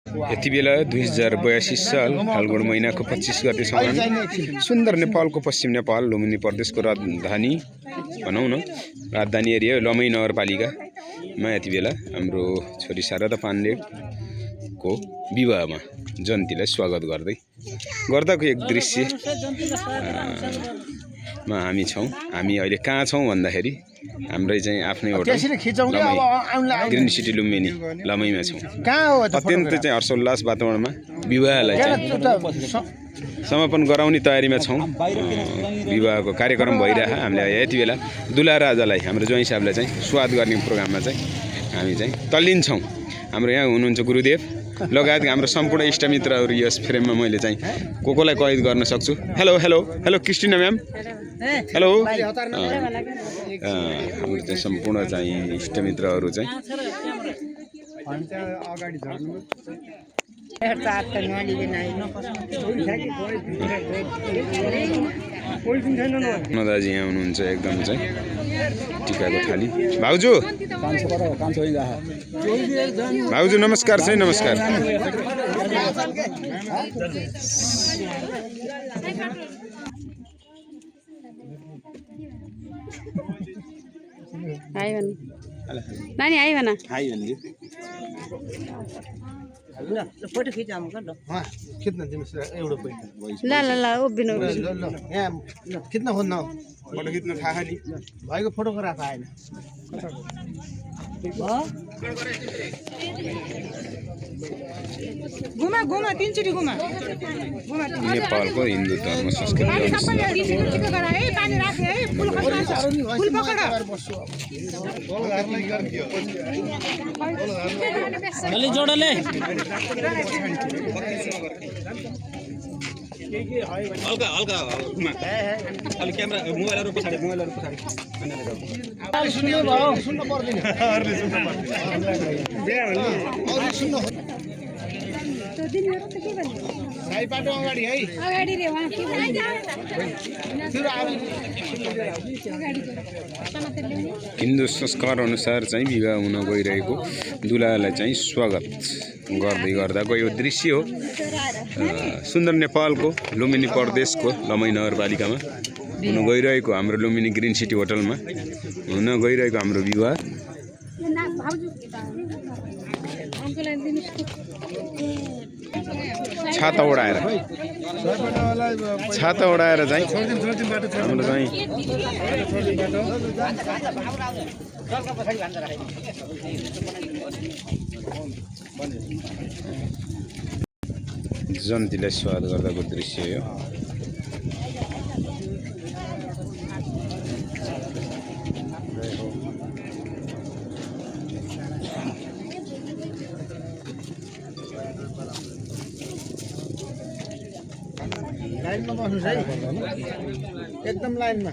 यति बेला 2082 साल फाल्गुन महिनाको 25 गतेसम्म सुन्दर नेपालको पश्चिम नेपाल लुम्बिनी प्रदेशको राजधानी भनौँ न राजधानी एरिया लमै नगरपालिकामा यति बेला हाम्रो छोरी शारदा पाण्डेको विवाहमा जन्तीलाई स्वागत गर्दाको एक दृश्य मा हामी छौँ। हामी अहिले कहाँ छौँ भन्दाखेरि हाम्रै चाहिँ आफ्नै होटल ग्रिन सिटी लुम्बिनी लमैमा छौँ। अत्यन्त चाहिँ हर्षोल्लास वातावरणमा विवाहलाई समापन गराउने तयारीमा छौँ। विवाहको कार्यक्रम भइरह हामीले यति बेला दुला राजालाई हाम्रो ज्वाइँ साहबलाई चाहिँ स्वागत गर्ने प्रोग्राममा चाहिँ हामी चाहिँ तल्लीन छौँ। हाम्रो यहाँ हुनुहुन्छ गुरुदेव लगायत हाम्रो सम्पूर्ण इष्टमित्रहरू यस फ्रेममा मैले चाहिँ कोलाई कैद गर्न सक्छु। Hello hello hello Christina ma'am hello. हाम्रो चाहिँ सम्पूर्ण चाहिँ इष्टमित्रहरू चाहिँ दाजी यहाँ हुनुहुन्छ एकदम चाहिँ टिकाको थाली। भाउजू नमस्कार चाहिँ नमस्कार। नानी आई भन फोटो खिच खिच्न दिनुहोस् एउटा ल ल ल उभिनु यहाँ खिच्न खोज्न फोटो खिच्न थाहा नि भएको फोटोग्राफ आएन। घुमा घुमा तीनचोटि घुमा नेपालको हिन्दू धर्म संस्कृति जोडले हल्का हल्का अलि क्यामेरा मोबाइलहरु पछाडी सुन्नु पर्दैन बाटो अगाडि है अगाडि रे वहाँ के हिन्दू संस्कार अनुसार चाहिँ विवाह हुन गइरहेको दुलालाई चाहिँ स्वागत गर्दै गर्दाको यो दृश्य हो। सुन्दर नेपालको लुम्बिनी प्रदेशको लमै नगरपालिकामा हुन गइरहेको हाम्रो लुम्बिनी ग्रिन सिटी होटलमा हुन गइरहेको हाम्रो विवाह छाता ओढाएर चाहिँ हाम्रो चाहिँ जन्तीलाई स्वागत गर्दाको दृश्य हो। लाइनमा बस्नुस् है एकदम लाइनमा।